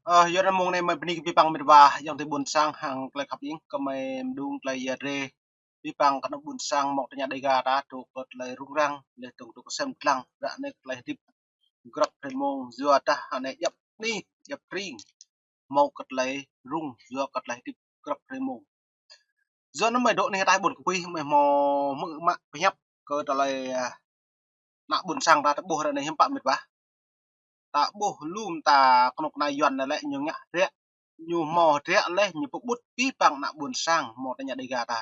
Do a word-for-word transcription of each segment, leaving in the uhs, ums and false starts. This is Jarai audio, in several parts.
Ơ, yua anŭn mông anai mơi bơni kơ abih bang met wa, ayŏng adơi ƀôn sang hăng tơlơi khăp ing, kơ mơi mơđung tơlơi yua drơi abih bang kơ ană ƀôn sang mơ̆ng tơña Dêga ta, truh kơ tơlơi rŭng răng, laih dơ̆ng truh kơ sem lăng, ră anai kơ tơlơi hơdip grăp hrơi mông, yua dah anai djŏp anih, djŏp tring, hmâo kơ tơlơi rŭng, yua kơ tơlơi hơdip grăp hrơi mông. Yua anŭn mơi dŏ anih ataih ƀôn kơkuih, mơi hmâo hmư̆ mă pơhiăp kơ tơlơi, ah, ană ƀôn sang ta ta ƀuh ră anai hiư̆m pă met wa. Ta ƀuh lŏm ta kơnuk kơna Yuan anai lĕ ñu ngă hơdră, ñu hmâo hơdră laih ñu pơƀut abih bang ană ƀôn sang mơ̆ng tơña Dêga ta.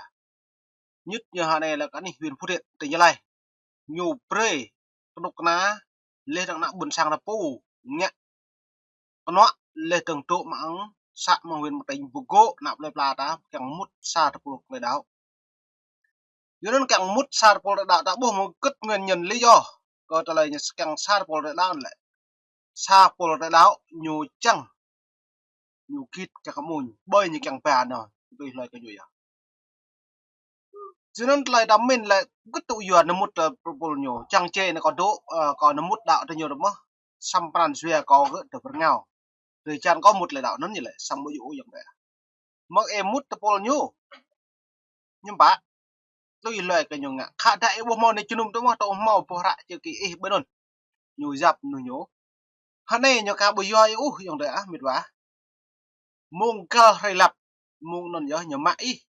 Ñŭt ñu hơnai lĕ kơ anih huyện Phú Thiện, tỉnh Gia Lai. Ñu brơi kơnuk kơna laih dơ̆ng ană ƀôn sang ta pô ngă kơnuă laih dơ̆ng dŏ mơ̆ng să mơ̆ng huyện mơ̆ng tỉnh pơgŏ ană plơi pla ta kiăng mŭt sa tơpul tơlơi đaŏ. Yua anŭn kiăng mŭt sa tơpul tơlơi đaŏ ta ƀuh mơ̆ng kơ̆t nguyên nhân lý do kơ tơlơi ñu kiăng sa tơpul tơlơi đaŏ lĕ. Sa tơpul tơlơi đaŏ ñu čang ñu git kiăng kơ amuñ, ƀơi ñu kiăng ba anŭn, tui hlơi kơ ñu yơh. Yua anŭn tơlơi ta min lĕ kơ tŭ yua anŭn mŭt tơpul ñu, čang čê anŭn kâo dŏ, ơ, kâo anŭn mŭt đaŏ tơ ñu rơmơh, samơ̆ pran jua kâo kơ tơ pơrơngao. Tơlơi čang kâo mŭt tơlơi đaŏ anŭn ñu lĕ, samơ̆ ƀu djơ̆ ôh ayŏng adơi. Mơ̆ng ih mŭt tơpul ñu, hiư̆m pă, tui hlơi kơ ñu ngă. Khă dah ih ƀu hmâo anai jơnum tơ mơ̆, tơ hmâo boh hră chữ ký ih ƀơi anŭn. Ñu yap anŭn ñu. Hơnai ñu ka ƀu yua ih ôh ayŏng adơi ah met wa. Mông găl hrơi lăp, mông anŭn yơh ñu mă ih.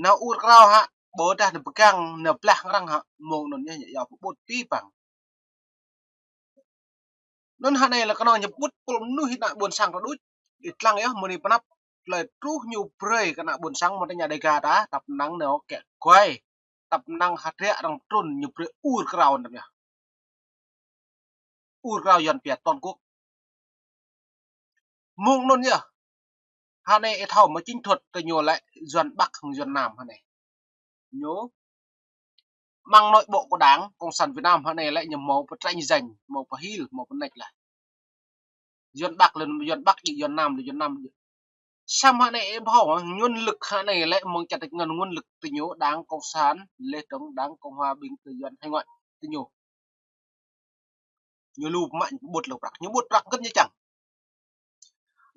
Nao ur krao hă, ƀôdah nao pơgang, nao blah ngrăng hă, mông anŭn yơh ñu yua pơƀut abih bang. Anŭn hơnai lĕ kơnơ̆ng ñu pơƀut tơpul mơnuih ană ƀôn sang ta đôč. Ih lăng yơh mơ̆ng anai pơ anăp, tơlơi truh ñu brơi kơ ană ƀôn sang mơ̆ng tơña Dêga ta, tăp năng nao kĕ kuai, tăp năng hơdră arăng trŭn ñu brơi ur krao anŭn yơh. Ur krao Yuan pia toàn quốc. Mông anŭn yơh. Hơnai ih thâo mơ̆ chiến thuật tơ ñu lĕ Yuan Bắc hăng Yuan Nam hơnai. Ñu mơ̆ng nội bộ của Đảng Cộng sản Việt Nam hơnai lĕ ñu hmâo pơtreng janh, hmâo pơhil, hmâo pơneč lah. Yuan Bắc lĕ Yuan Bắc djơ̆, Yuan Nam lĕ Yuan Nam djơ̆. Samơ̆ hơnai ih ƀuh hă, nguồn lực hơnai lĕ mơ̆ng čăt ngăn nguồn lực tơ ñu Đảng Cộng sản, laih dơ̆ng Đảng Cộng hòa ƀing tơ Yuan hải ngoại tơ ñu. Ñu lu mă ñu pơƀut lu prăk, ñu ƀut prăk kơ ñu čang.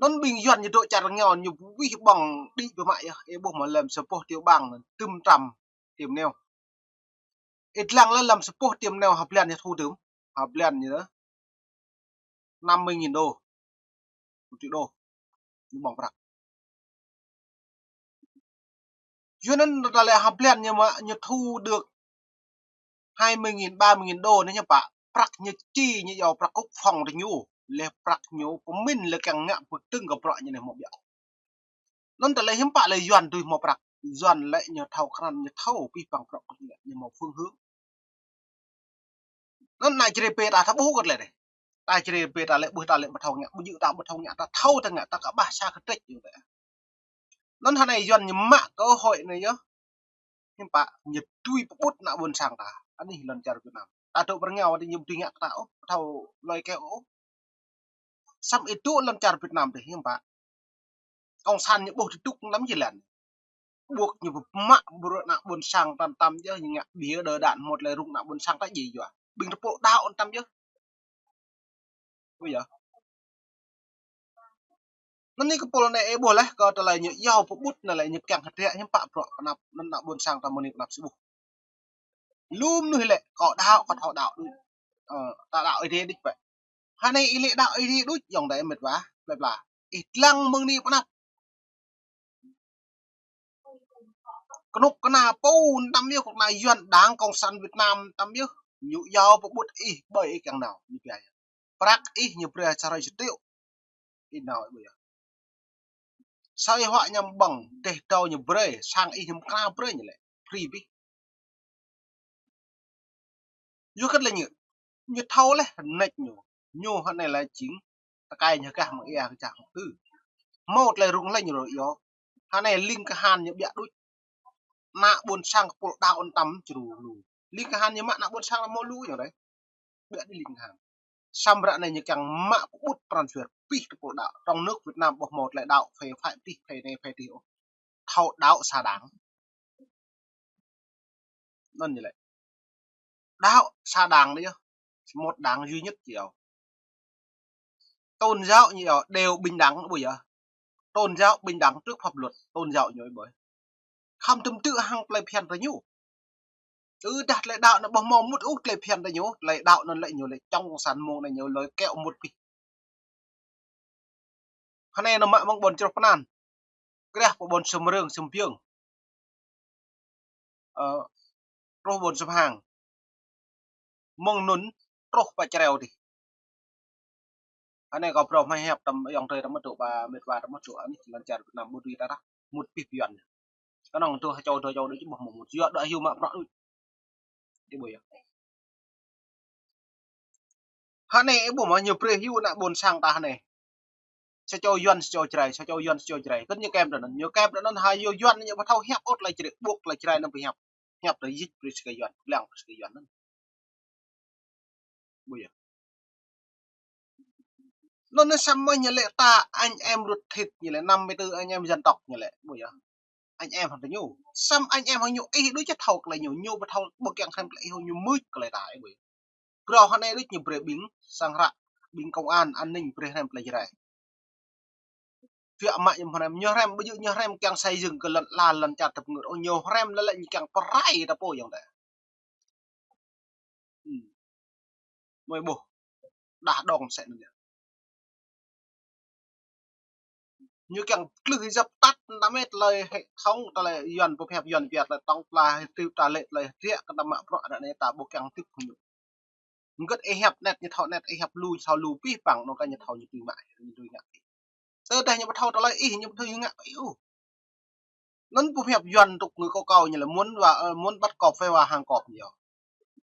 Anŭn ƀing Yuan ñu dŏ čar rơngiao ñu wih ƀơ̆ng đĭ pơmă yơh, ih ƀuh mơ̆ lăm sa boh tiểu bang anŭn, tơm tram tiêm neo. Ih lăng lĕ lăm sa boh tiêm neo ha blan ñu thu tơm, ha blan ñu năm mươi nghìn đô, một triệu đô, ñu ƀơ̆ng prăk. Yua anŭn ta lĕ ha blan ñu mă ñu thu được hai mươi nghìn, ba mươi nghìn đô anai hiư̆m pă, prăk ñu či ñu yua prăk quốc phòng tơ ñu, laih prăk ñu pơmĭn lĕ kiăng ngă pơtưng kơ bruă ñu anai hmâo ƀiă. Anŭn ta lĕ hiư̆m pă lĕ Yuan dưi hmâo prăk, Yuan lĕ ñu thâo krăn, ñu thâo abih bang bruă kơ ñu, ñu hmâo phương hướng. Anŭn ană Jrai pê ta thâo ƀuh kơ tơlơi anai. Ta Jrai pê ta lĕ ƀuh ta lĕ ƀu thâo ngă, ƀu djơ̆ ta ƀu thâo ngă, ta thâo ta ngă, ta kơ ƀah sa kơtrĕč ñu tĕ. Anŭn hơnai Yuan ñu mă cơ hội anai yơh. Hiư̆m pă, ñu dưi pơƀut ană ƀôn sang ta. Anih lŏn čar Việt Nam. Ta dŏ pơ rơngiao tơ ñu ƀu dưi ngă kơ ta ôh, ƀu thâo lơi kơ ôh. Samơ̆ ih dŏ lŏn čar Việt Nam tơ hiư̆m pă. Cộng sản ñu ƀuh tơdŭk lăm jơlan. Ƀuh ñu pơmă bruă ană ƀôn sang tăm tăm yơh, ñu ngă ƀiă đơ đan hmâo tơlơi rŭng ană ƀôn sang ta djai yua. Ƀing tơpul đaŏ tăm yơh. Ƀu yơh. Anŭn anai kơ tơpul anai ih ƀuh laih kơ tơlơi ñu yua pơƀut anai lĕ ñu kiăng hơdră hiư̆m pă bruă kơ ană, anŭn ană ƀôn sang ta mơ̆ng anai pơ anăp sĭ ƀuh. Lu mơnuih lĕ kâo đaŏ, kâo thâo đaŏ đôč. Ơ, ta đaŏ Ơi Adai đôč ƀĕ. Hơnai ih lĕ đaŏ Ơi Adai đôč, ayŏng adơi met wa, plơi pla. Ih lăng mơ̆ng anai pơ anăp. Kơnuk kơna pô tăm yơh, kơnuk kơna Yuan Đảng Cộng sản Việt Nam tăm yơh. Ñu yua pơƀut ih ƀơi ih kiăng nao, ñu pia yơh. Prăk ih ñu brơi sa hrơi sa triệu. Ih nao ƀơi yơh. Sa ih huă ñăm ƀơ̆ng, dêh dâo ñu brơi, sang ih ñăm kra brơi ñu lĕ. Free abih. Yua kơ tơlơi ñu, ñu thâo laih neč ñu. Ñu hơnai lĕ jing tơkai ñu hơgah mơ̆ng ia hơgah mơ̆ng tŭ. Hmâo tơlơi rŭng hlĕng ñu rơ yơh. Hơnai ling kơhan ñu ƀiă đôč. Ană ƀôn sang kơ tơpul đaŏ tăm čru lu. Ling kơhan ñu mă ană ƀôn sang ta hmâo lu ñu rơ. Ƀiă đĭ ling kơhan. Samơ̆ ră anai ñu kiăng mă pơƀut pran jua abih tơpul đaŏ. Trong nước Việt Nam ƀu hmâo tơlơi đaŏ phê phái tih, phê anai phê tih ôh. Thâo đaŏ sa đảng. Anŭn ñu lĕ. Đaŏ sa đảng anai yơh. Một đảng duy nhất yơh. Tôn giáo ñu yơh, đều bình đẳng, ƀu yơh. Tôn giáo bình đẳng trước pháp luật, tôn giáo ñu ƀu yơh. Khăm tơm tư̆ hăng tơlơi phiăn tơ ñu. Tơdah tơlơi đaŏ anŭn ƀu hmâo mŭt ôh tơlơi phiăn tơ ñu, tơlơi đaŏ anŭn lĕ ñu lĕ chống cộng sản mơ̆ng anai ñu lơi keo mŭt pih. Hơnai anŭn mă mơ̆ng ƀôn Črôh Pơnan. Kreh pơ ƀôn Sơmrơng, Sơmpiơng. Ơ, truh ƀôn Sơmhang. Mơ̆ng anŭn truh pơ Čreo dih. Anai kâo phrâo hmâo hiăp tơm ayŏng adơi tơm mơ̆ tŭ ba mĕt wa tơm mơ̆ tŭ anih lŏn čar Việt Nam ƀu dưi ta rah mŭt pih pơyuan. Kơnơ̆ng tŭ ha čô dua čô đôč či ƀuh mơ̆ mŭt. Yua đôč hyu mă prăk đôč. Ih ƀuh yơh. Hơnai ih ƀuh mơ̆ ñu brơi hyu ană ƀôn sang ta hơnai. Sa čô Yuan, sa čô Jrai, sa čô Yuan, sa čô Jrai. Kơ̆t ñu kem tơ anŭn, ñu kem tơ anŭn ha yua Yuan ñu ƀu thâo hiăp ôh tơlơi Jrai, ƀuh tơlơi Jrai anŭn pơhiăp. Hiăp tơlơi jĭč brơi sĭ kơ Yuan, lăng brơi sĭ kơ Yuan anŭn. Ƀu yơh. Anŭn samơ̆ ñu lĕ ta anh em ruột thịt ñu lĕ, năm mươi tư anh em dân tộc ñu lĕ. Ƀu yơh. Anh em hăng tơ ñu. Samơ̆ anh em hăng ñu ih đôč či thâo tơlơi ñu, ñu ƀu thâo ƀu kiăng hrăm tơlơi ih, ñu mưč tơlơi ta ih ƀu yơh. Phrâo hơnai đôč ñu brơi ƀing sang hră, ƀing công an, an ninh brơi hrăm tơlơi Jrai. Biă mă ñu hrăm, ñu hrăm, ƀu djơ̆ ñu hrăm kiăng xây dựng kơ lŏn ala lŏn čar tơpơngơ̆t ôh, ñu hrăm lĕ lĕ ñu kiăng pơrai ta pô yơh tơ. Hmm. Mơi ƀuh. Đah đong sĕ anŭn yơh. Ñu kiăng klưh dập tắt tơm mĕt tơlơi hệ thống tơlơi Yuan pơhiăp Yuan Việt tơlơi tŏng tla hơdip ta lĕ tơlơi hơdră kơ ta mă prăk ră anai ta ƀu kiăng tŭ hăng ñu. Hơget ih hiăp anet ñu thâo anet, ih hiăp lu ñu thâo lu pih păng, anŭn kơ ñu thâo ñu tui mă, ñu tui ngă. Tơdah ñu ƀu thâo tơlơi ih, ñu ƀu thâo ñu ngă ih ôh. Anŭn pơhiăp Yuan tŭk ngư kâo kâo ñu lĕ muốn wa, ơ, muốn bắt cọp phải wa hàng cọp ñu.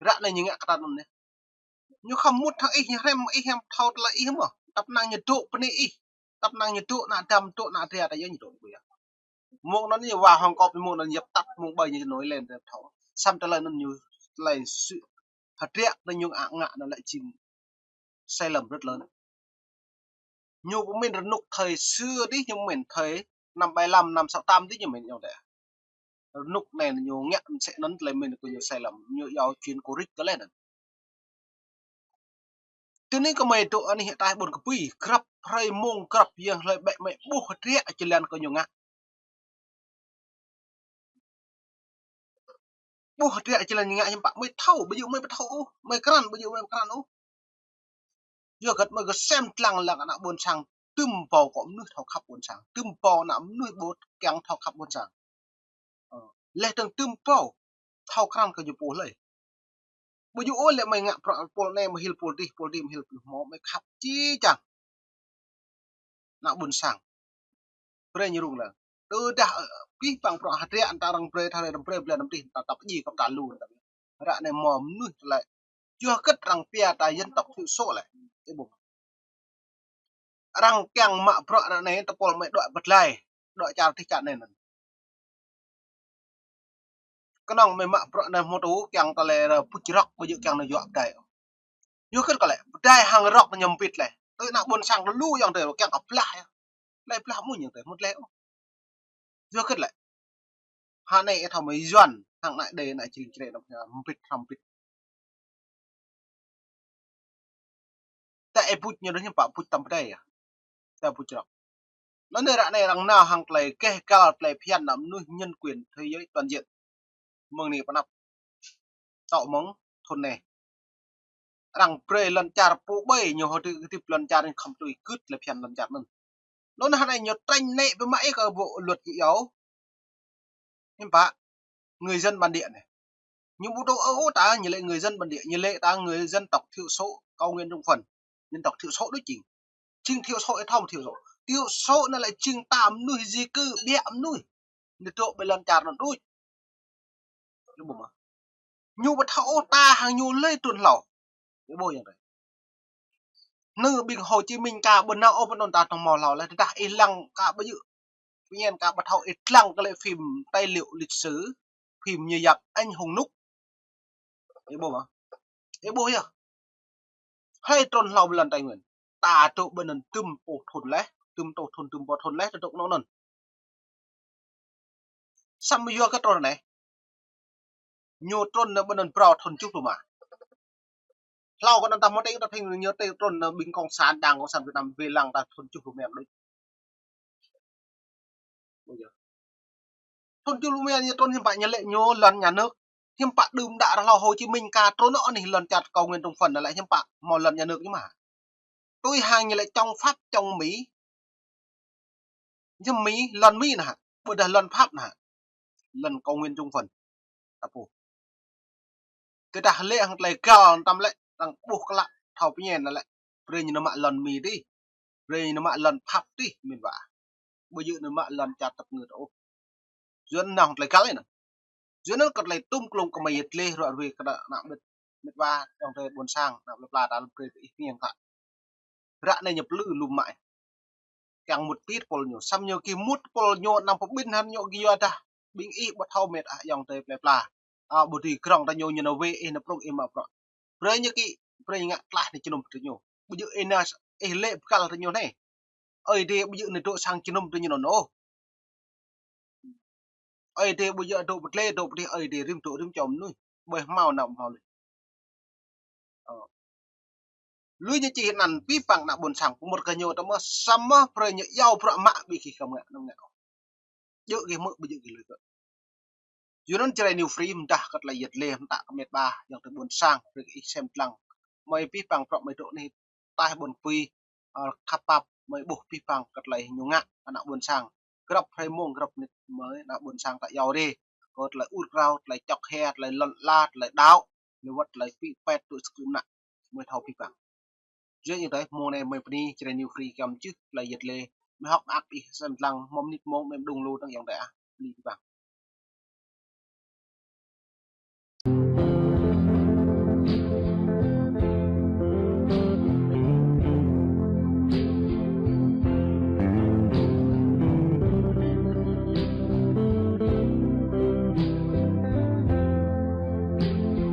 Ră anai ñu ngă kơ ta anŭn anai. Ñu khăm mŭt hăng ih, ñu hrăm ih, hrăm thâo tơlơi ih mơ̆. Tăp năng ñu dŏ bơni ih. Tăp năng ñu dŏ ană Adam, dŏ ană Adria ta yơh ñu dŏ ƀu yơh. Mơ̆ng anŭn ñu wa hàng cọp, mơ̆ng anŭn dập tắt, mơ̆ng ƀơi ñu nổi lên ta thâo. Samơ̆ tơlơi anŭn ñu tơlơi sự hơdră tơ ñu ngă ngă anŭn lĕ jing sai lầm rất lớn. Ñu pơmĭn rơnŭk thời xưa dih, ñu pơmĭn thời năm bảy lăm, năm sáu tám dih ñu pơmĭn yơh tơ. Rơnŭk anai ñu ngă mơsĕ anŭn tơlơi pơmĭn kơ ñu sai lầm, ñu yua chuyến cô rích tơlơi anŭn. Tơ anai kơmơi dŏ anih ataih ƀôn kơpui, grăp hrơi mông, grăp yang hlơi ƀĕ mơi ƀuh hơdră jơlan kơ ñu ngă. Ƀuh hơdră jơlan ñu ngă hiư̆m pă, mơi thâo, ƀu djơ̆ mơi ƀu thâo ôh, mơi krăn, ƀu djơ̆ mơi ƀu krăn ôh. Yua hơget mơi kơsem lăng lăng ană ƀôn sang, tơm pô kơ mơnuih thâo khăp ƀôn sang, tơm pô ană mơnuih ƀu kiăng thâo khăp ƀôn sang. Ơ, leh dơ̆ng tơm pô thâo krăn kơ ñu pô hlơi. Ƀu djơ̆ ôh lĕ mơi ngă prăk pôl anai mơi hil pôl dih, pôl dih mơi hil pôl hmâo, mơi khăp či čang. Ană ƀôn sang. Brơi ñu rŭng lăng. Tơdah, ơ, pih păng prăk hơdră anŭn ta arăng brơi, ta arăng brơi blan năm tih, ta tăp ji kơ ta lu. Ră anai mơ̆ mơnuih tơlơi. Yua hơget arăng pia ta dân tộc thiểu số lĕ. Ih ƀuh. Arăng kiăng mă prăk ră anai tơpul mơi đuaĭ pơdlai, đuaĭ čar tih čar anai anŭn. Kơnơ̆ng mơi mă prăk anai hmâo tŭ kiăng tơlơi rơ puč rŏk ƀu djơ̆ kiăng nao yua pơdai. Yua hơget kơ lĕ, pơdai hăng rŏk ñu hơbĭt leh. Tui ană ƀôn sang lu ayŏng adơi kiăng kơ blah yơh. Leh blah mơ̆ ayŏng adơi hmâo leh ôh. Yua hơget lĕ. Hă anai ih thâo mơi Yuan, hăng ană Êđê, ană Jring Jrai, ană Pơña, hơbĭt, hơbĭt. Tơ ih puč ñu đôč ñu pă puč tăm pơdai yơh. Tơ puč rŏk. Anŭn anai ră anai arăng nao hăng tơlơi geh gal tơlơi phiăn ană mơnuih nhân quyền thế giới toàn diện. Mơ̆ng anai pơ anăp. Tŏ mơ̆ng thun anai. Arăng brơi lŏn čar pô ƀơi ñu hơdip, hơdip lŏn čar anŭn khŏm tui gưt tơlơi phiăn lŏn čar anŭn. Anŭn hă anai ñu trĕnh nĕ pơ mă ih kơ bộ luật ñu iâu. Hiư̆m pă, người dân bản địa anai. Ñu ƀu dŏ ơ ôh ta, ñu lĕ người dân bản địa, ñu lĕ ta người dân tộc thiểu số, cao nguyên đồng phần. Dân tộc thiểu số đôč jing. Jing thiểu số ih thâo thiểu số. Thiểu số anai lĕ jing ta mơnuih di cư, ƀiă mơnuih. Ñu dŏ ƀơi lŏn čar anŭn đôč. Ih ƀuh mơ̆. Ñu ƀu thâo ôh ta hăng ñu hlơi trŭn hlâo. Ih ƀuh yơh anai. Anŭn ƀing Hồ Chí Minh ka ƀu nao ôh pơ anŭn ta tŏng hmâo hlâo leh, tơdah ih lăng ka ƀu djơ̆. Pơñen ka ƀu thâo ih lăng kơ lĕ phim tài liệu lịch sử, phim ñu yap anh hùng Núp. Ih ƀuh mơ̆. Ih ƀuh yơh. Hlơi trŭn hlâo ƀơi lŏn Tây Nguyên. Ta dŏ ƀơi anŭn tơm pô thun leh, tơm tô thun, tơm pô thun leh, ta dŏ anŭn anŭn. Samơ̆ yua hơget trŭn anai. Ñu trŭn anai ƀơi anŭn phrâo thun tơjuh pluh rơma. Hlâo kơ anŭn ta hmâo tĕng ta thing ñu tĕng trŭn nơ ƀing cộng sản, Đảng Cộng sản Việt Nam wai lăng ta thŭn tơjuh rơma đôč. Thŭn tơjuh rơma ñu trŭn hiư̆m pă ñu lĕ ñu lŏn nhà nước. Hiư̆m pă đưm đă ră hlâo Hồ Chí Minh ka trŭn ôh anih lŏn čar Cao Nguyên Trung Phần anŭn lĕ hiư̆m pă hmâo lŏn nhà nước ñu mơ̆. Tui hăng ñu lĕ chống Pháp, chống Mỹ. Ñu Mỹ, lŏn Mỹ nă hă, ƀôdah lŏn Pháp nă hă. Lŏn Cao Nguyên Trung Phần. Tơpă. Tơdah lĕ hăng tơlơi găl tăm lĕ, arăng ƀuh klă, thâo pơñen lĕ. Brơi ñu nao mă lŏn Mỹ dih. Brơi ñu nao mă lŏn Pháp dih, mĭn wa. Ƀu djơ̆ nao mă lŏn čar tơpă ngơ ôh. Yua anŭn hăng tơlơi găl anai. Yua anŭn kơ tơlơi tŭm klông kơ mơi yet lĕ ruă ruai kơ ană mĕt, mĕt wa, ayŏng adơi ƀôn sang, ană plơi pla ta lŏm brơi kơ ih pơñen kă. Ră anai ñu plư lŏm mă. Kiăng mŭt pĭt pôl ñu. Samơ̆ ñu gih mŭt pôl ñu anăm pơƀĭn hăng ñu gih yua dah. Ƀing ih ƀu thâo mĕt ah ayŏng adơi plơi pla. A, ƀu dưi krŏng ta ñu ñu nao wai ih nao prŏng ih mă prŏng. Brơi ñu kĭ, brơi ñu ngă tlaih nao jơnum tơ ñu. Ƀu djơ̆ ih nao ih lĕ bơkăl tơ ñu anai. Ơi Adai ƀu djơ̆ nao dŏ sang jơnum tơ ñu anŭn ôh. Ơi Adai ƀu djơ̆ dŏ pơdlai, dŏ pơdih, Ơi Adai rĭm dŏ rĭm čom mơnuih. Ƀơi hmâo nao hmâo lĕ. Ơ. Lui ñu čih anăn pĭ păng ană ƀôn sang pơmŭt kơ ñu tơ mơ̆ samơ̆ brơi ñu iâu bruă mă ƀing gih kơ ngă anŭn ngă. Djơ̆ gih hmư̆ ƀu djơ̆ gih lui kơ. Yua anŭn Jrai New Free mơdah kơ tơlơi yet lĕ mơtă kơ mĕt wa ayŏng adơi ƀôn sang brơi kơ ih sem lăng. Mơi pĭ păng prŏk mơi dŏ anih taih ƀôn pui, ơ, khăp pap mơi ƀuh pĭ păng kơ tơlơi ñu ngă ană ƀôn sang. Grăp hrơi mông grăp mơnit mơi ană ƀôn sang ta iâu rai. Kơ tơlơi ur krao, tơlơi čŏk he, tơlơi lŏn ala, tơlơi đaŏ. Ñu wơ̆t tơlơi pĭ pet tui sơkrưm ană. Mơi thâo pĭ păng. Yua anŭn tơdah mông anai mơi bơni Jrai New Free kiăng mơčih tơlơi yet lĕ. Mơi hơ̆k mơak ih sem lăng mơ̆ng mơnit mông mơi mơđung lu tăng ayŏng adơi ah. Bơni pĭ păng.